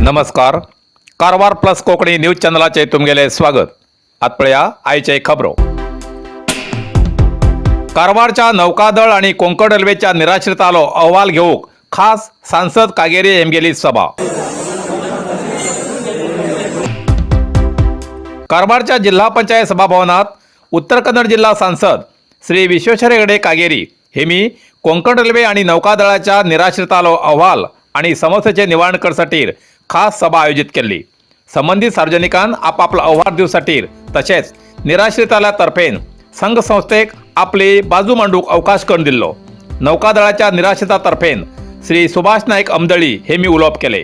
नमस्कार, Karwar plus Konkani news चॅनलाचे तुमगेले स्वागत. आत पळया आयचे खबरो. कारवारच्या नौकादळ आणि कोंकण रेल्वेच्या निराश्रितालो अहवाल घेवंक खास सांसद कागेरी हेमगेली सभा. कारवारच्या जिल्हा पंचायत सभाभवनात उत्तर कन्नड जिल्हा सांसद श्री विश्वेश्वर हेगडे कागेरी हेमी कोंकण रेल्वे आणि नौकादळाच्या निराश्रितालो अहवाल आणि समस्येचे निवारण करसाठी खास सभा आयोजित केल्ली. संबंधित सार्वजनिकान आपापलो अहवाल दिवसाठी तशेंच निराश्रिताल्या तर्फेन संघ संस्थेक आपली बाजू मांडूक अवकाश करून दिल्लो. नौकादळाच्या निराश्रितातर्फेन श्री सुभाष नाईक अमदळी हे मी उलोवप केले.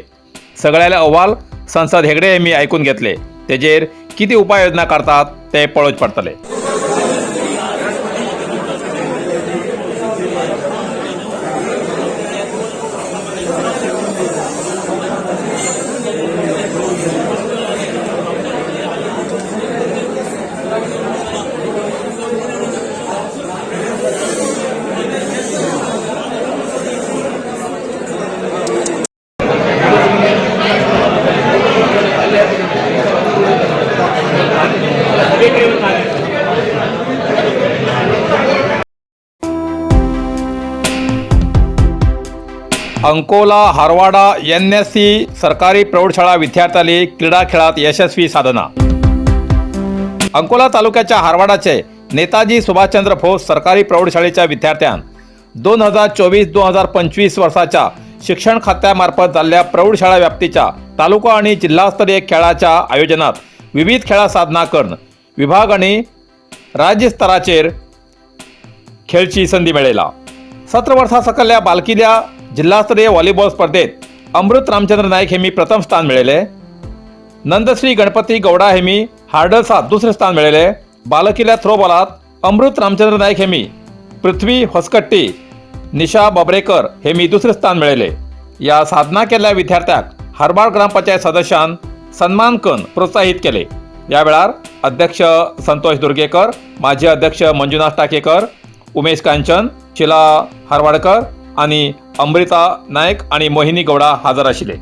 सगळ्याले अहवाल संसद हेगडे हे मी ऐकून घेतले. तेजेर किती उपाययोजना करतात ते पळोवचे पडतले. अंकोला हारवाडा एन.एस.सी सरकारी प्रौढशाळा विद्यार्थ्यांनी क्रीडा खेळात यशस्वी साधना. अंकोला तालुक्याच्या हारवाडाचे नेताजी सुभाषचंद्र बोस सरकारी प्रौढशाळेच्या विद्यार्थ्यां 2024-2025 वर्षाच्या शिक्षण खात्यामार्फत जाल्ल्या प्रौढशाळा व्याप्तीच्या तालुका आणि जिल्हास्तरीय खेळाच्या आयोजनात विविध खेळा साधना करून विभाग आणि राज्य स्तराचेर खेळची संधी मेळयला. 17 वर्सां सकल्ल्या बालकिल्या जिल्हास्तरीय व्हॉलीबॉल स्पर्धेत अमृत रामचंद्र नाईक हेमी प्रथम स्थान मेळयले. नंदश्री गणपती गौडा हेमी हार्डल्सात दुसरे स्थान मेळयले. बालकिल्या थ्रोबॉलात अमृत रामचंद्र नाईक हेमी, पृथ्वी होसकट्टी, निशा बबरेकर हेमी दुसरे स्थान मेळयले. या साधना केल्ल्या विद्यार्थ्याक हरबाळ ग्रामपंचायत सदस्यान सन्मान करून प्रोत्साहित केले. या वेळार अध्यक्ष संतोष दुर्गेकर, माजी अध्यक्ष मंजुनाथ टाकेकर, उमेश कांचन, शिला हरवाडकर आणि अमृता नायक आणि मोहिनी गौडा हजर आशिल्ले.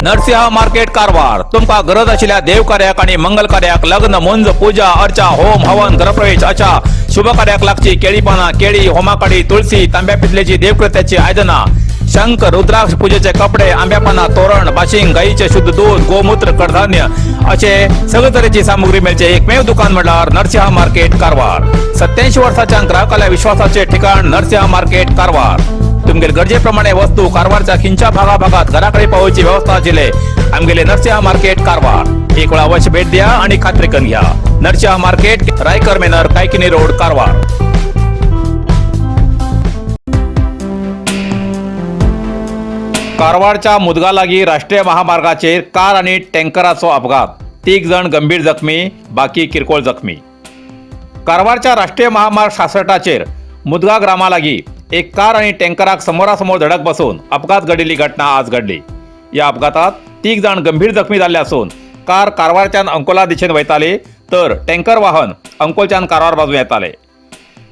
नरसिंह मार्केट कारवार. तुमका गरज आशिल्ल्या देवकार्याक आणि मंगल कार्याक, लग्न, मुंज, पूजा अर्चा, होम हवन, गृहप्रवेश अशा शुभ कार्याक लागची केळी पाना, केळी, होमाकाडी, तुळशी, तांब्या पितलेची देवकृत्याची आयदना, शंख, रुद्राक्ष, पूजेचे कपडे, आंब्यापाना तोरण, बाशिंग, गाईचे शुद्ध दूध, गोमूत्र, कडधान्य असे सगळे तरेची सामुग्री मेळचे एकमेव दुकान म्हटल्यार नरसिंह मार्केट कारवार. 87 वर्साच्या ग्राहकाल्या विश्वासाचे ठिकाण नरसिंह मार्केट कारवार. तुमगेले गरजेप्रमाणे वस्तू कारवारच्या खिंच्या भागाभागात घराकडे पावोवची व्यवस्था आशिल्ले आमगेले नरसिंह मार्केट कारवार. एक वेळा अवश्य भेट द्या आणि खात्री करून घ्या. Narasimha market, Raikar manor, Kaikini road, Karwar. कारवारच्या मुदगालागी राष्ट्रीय महामार्गाचेर कार आणि टँकराचो अपघात. तीग जण गंभीर जखमी, बाकी किरकोळ जखमी. कारवारच्या राष्ट्रीय महामार्ग 66चेर मुदगा ग्रामालागी एक कार आणि टँकराक समोरासमोर धडक बसून अपघात घडिल्ली घटना आज घडली. या अपघातात तीग जाण गंभीर जखमी जाल्ले असून कार कारवारच्यान अंकोला दिशेन वयताली तर टँकर वाहन अंकोलच्यान कारवार बाजून येताले.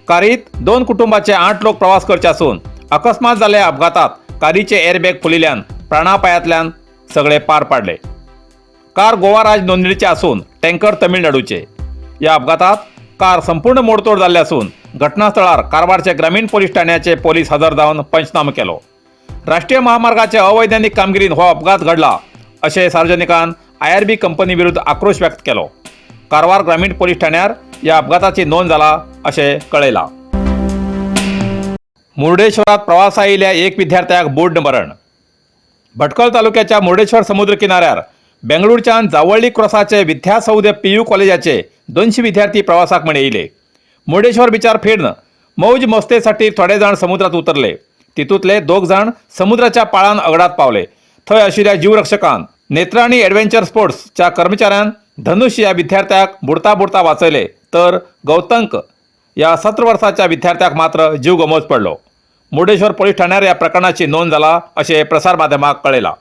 कारीत 2 कुटुंबाचे 8 लोक प्रवास करचे असून अकस्मात जाल्ल्या अपघातात कारीचे एअरबॅग फुलिल्यान प्राणापायांतल्यान सगळे पार पाडले. कार गोवा राज्य नोंदणीचे असून टँकर तमिळनाडूचे. या अपघातात कार संपूर्ण मोडतोड जाल्ले असून घटनास्थळार कारवारचे ग्रामीण पोलीस ठाण्याचे पोलीस हजर जावन पंचनामो केलो. राष्ट्रीय महामार्गाचे अवैज्ञानिक कामगिरीन हो अपघात घडला अशें सार्वजनिकान आयआरबी कंपनी विरुद्ध आक्रोश व्यक्त केलो. कारवार ग्रामीण पोलीस ठाण्यार या अपघाताची नोंद जाला अशें कळयलां. मुर्डेश्वरात प्रवासा आयिल्ल्या एक विद्यार्थ्याक बुड्ड मरण. भटकळ तालुक्याच्या मुर्डेश्वर समुद्र किनाऱ्यार बेंगळूरच्यान जावळ्ळी क्रॉसाचे विद्यासौध पीयू कॉलेजाचे 200 विद्यार्थी प्रवासाक म्हण येयले. मुर्डेश्वर बिचार फिਰਨ मौज मस्तेसाठी थोडे जाण समुद्रात उतरले. तितूंतले दोग जाण समुद्राच्या पाळान अगडात पावले. थंय आशिल्ल्या जीवरक्षकान नेत्राणी ॲडव्हेंचर स्पोर्ट्सच्या कर्मचाऱ्यान धनुष या विद्यार्थ्याक बुडता बुडता वाचयले तर गौतंक या 17 वर्साच्या विद्यार्थ्याक मात्र जीव गमोवचो पडलो. मुर्डेश्वर पोलीस ठाण्यार या प्रकरणाची नोंद जाला अशें प्रसार माध्यमाक कळयलां.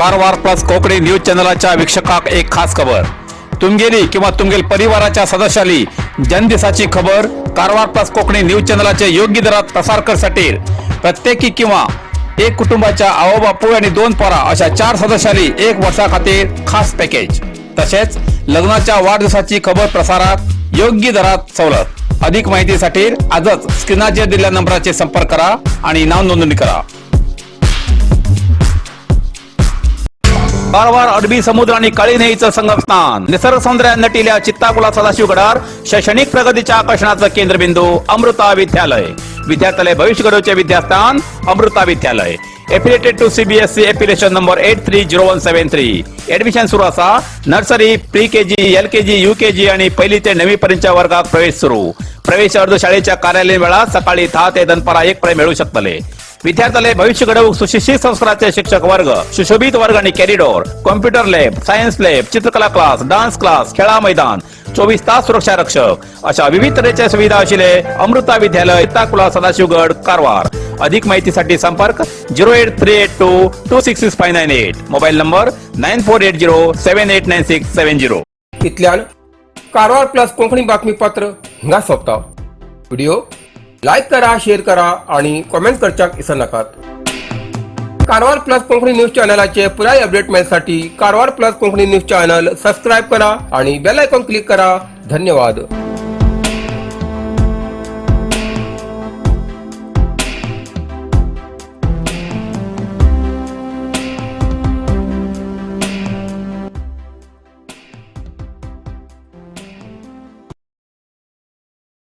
कारवार प्लस कोकणी न्यूज चॅनलाच्या वीक्षकाक एक खास खबर. तुमगेली किंवा तुमगेल परिवाराच्या सदस्याली जन्मदिसाची खबर कारवार प्लस कोकणी न्यूज चॅनलाचे योग्य दरात प्रसार करसाठी प्रत्येकी किंवा एक कुटुंबाच्या आवो बापूय आणि दोन पोरा अशा चार सदस्याली एक वर्षा खातीर खास पॅकेज. तसेच लग्नाच्या वाढदिवसाची खबर प्रसारात योग्य दरात सवलत. अधिक माहितीसाठी आजच स्क्रीनाचेर दिलेल्या नंबराचे संपर्क करा आणि नाव नोंदणी करा. कारवार अरबी समुद्र आणि काळी न्हंयीचं संगमस्थान, निसर्ग सौंदर्यात नटिल्या चित्ताकुला सदाशिवगडार शैक्षणिक प्रगतीच्या आकर्षणाचं केंद्रबिंदू अमृता विद्यालय. विद्यार्थ्यालय भविष्य घडवचे विद्यास्थान अमृता विद्यालय. Affiliated to CBSE, affiliation number 830173. Admission सुरू असा. Nursery, pre KG, LKG, UKG आणि पहिली ते नववी पर्यंतच्या वर्गात प्रवेश सुरू. प्रवेश अर्ज शाळेच्या कार्यालयीन वेळात सकाळी 10 ते दनपारा 1 पर्यंत मिळू शकतले. विद्यार्थ्याला भविष्य घडवूक सुशिक्षित संस्काराचे शिक्षक वर्ग, सुशोभित वर्ग आणि corridor, computer lab, science lab, चित्रकला क्लास, डान्स क्लास, खेळा मैदान, 24 तास सुरक्षा रक्षक अशा विविध तऱ्हेच्या सुविधा असलेले अमृता विद्यालय, ताकुला, सदाशिवगड, कारवार. अधिक माहितीसाठी संपर्क 08382266598, mobile number 9480789670. इतल्यान कारवार प्लस कोंकणी बातमीपत्र हिंगा सोंपता. व्हिडिओ लायक करा, शेअर करा आणि कॉमेंट करच्याक विसरनाकात. कारवार प्लस कोंकणी न्यूज चॅनलाचे पुराय अपडेट मेळसाठी Karwar plus Konkani news channel subscribe करा आणि बेल आयकॉन क्लिक करा. धन्यवाद.